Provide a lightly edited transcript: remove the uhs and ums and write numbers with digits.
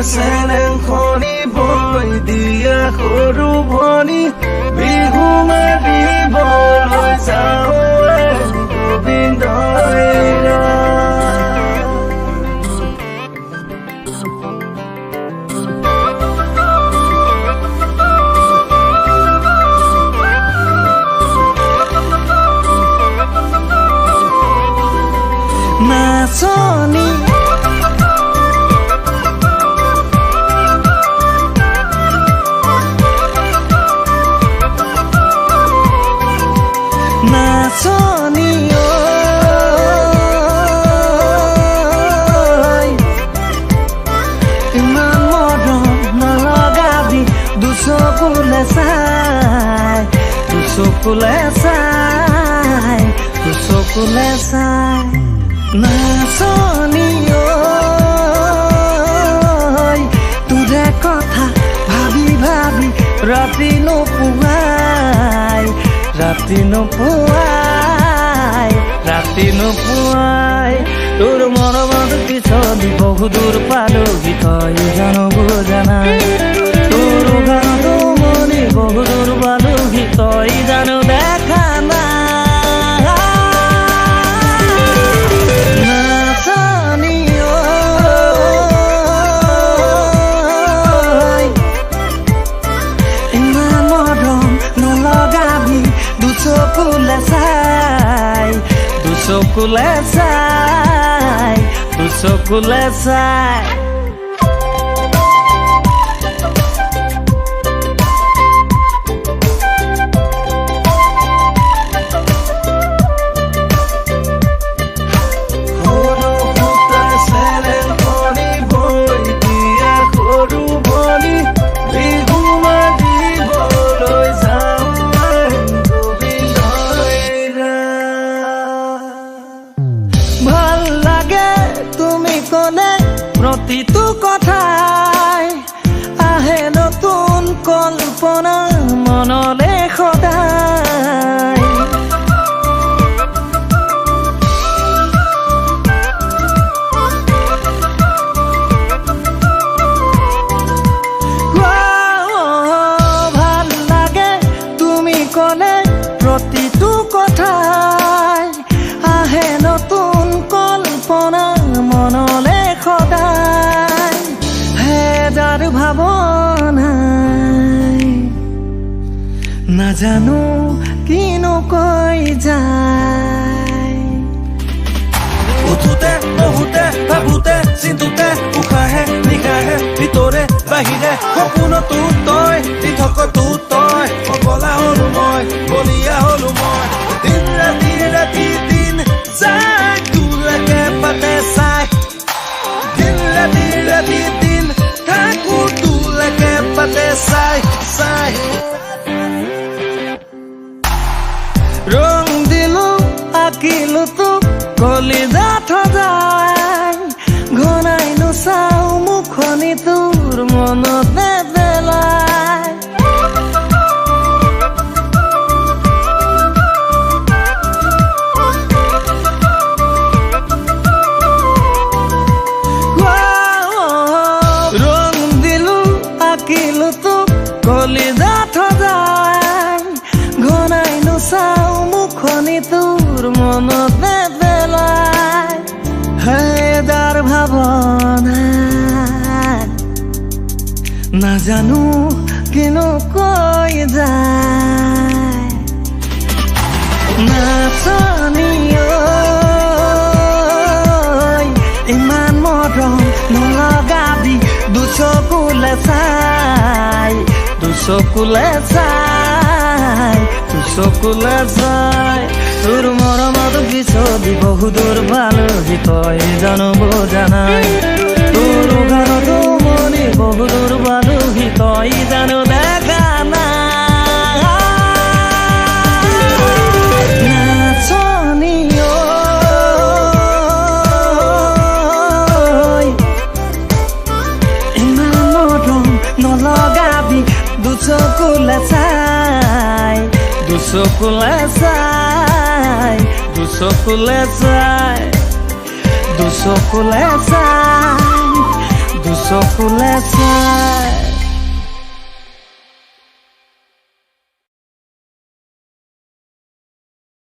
চেলেংখনি বৈ দিয়া সৰু ভনী, বিহু মাৰিবলৈ যাওঁ গোবিন্দ। নাচনী নাচনী ঐ, ইমান মৰম নলগাবি দুচকুলে চাই, দুচকুলে চাই, দুচকুলে চাই। নাচনী ঐ, তোৰে কথা ভাবি ভাবি ৰাতি নোপোৱাই, ৰাতি নোপোৱাই, ৰাতি নোপোৱাই। তোৰ মৰমত পিছলি বহু দূৰ পালোহি, তই জানো বুজা নাই? তোৰ গানতো মনি বহু দূৰ পালোহি, তই জানো দেখা নাই? নাচনী ঐ, ইমান মৰম নলগাবি দুচকুলে চাই, দুচকুলে চাই, দুচকুলে চাই। সৰু সূতাৰ চেলেংখনি বৈ দিয়া সৰু ভনী, বিহু মাৰিবলৈ যাওঁ গোবিন্দ। ভাল লাগে তুমি ক'লে প্ৰতিটো কথাই, আহে নতুন কল্পনা মনলে সদায়। ভাল লাগে তুমি ক'লে প্ৰতিটো কথাই, আহে নতুন কল্পনা মনলে সদায়। হেজাৰ ভাৱনাই নাজানো কিনো কৈ যায়। উঠোতে বহুতে ভাবোতে চিন্তুতে, উশাহে নিশাহে, ভিতৰে বাহিৰে, সপোনতো তই, দিঠকতো তই। পগলা হলো মই, বলিয়া হলো মই। দিন ৰাতি, ৰাতি দিন যায়, তোলৈকে পাতে চাই। দিন ৰাতি, ৰাতি দিন থাকো, তোলৈকে পাতে চাই চাই। ৰং দিলো আঁকিলো তোক কলিজাত সজাই, ঘনাই নোচাও মুখনি তোৰ মনতে পেলাই। ৰং দিলো আঁকিলো তোক কলিজাত সজাই, ঘনাই নোচাও মুখনি তোৰ মনতে পেলাই। হেজাৰ ভাৱনা নাজানো কিনো কৈ যায়। নাচনী ঐ, ইমান মৰম নলগাবি দুচকুলে চাই, দুচকুলে চাই, দুচকুলে চাই। তোৰ মৰমত পিছলি বহু দূৰ পালোহি, তই জানো বুজা নাই? তোৰ গানতো মনি বহু দূৰ পালোহি, তই জানো দেখা নাই? নাচনী ঐ, ইমান মৰম নলগাবি দুচকুলে চাই, দুচকুলে চাই, দুচকুলে চাই, দুচকুলে চাই, দুচকুলে চাই।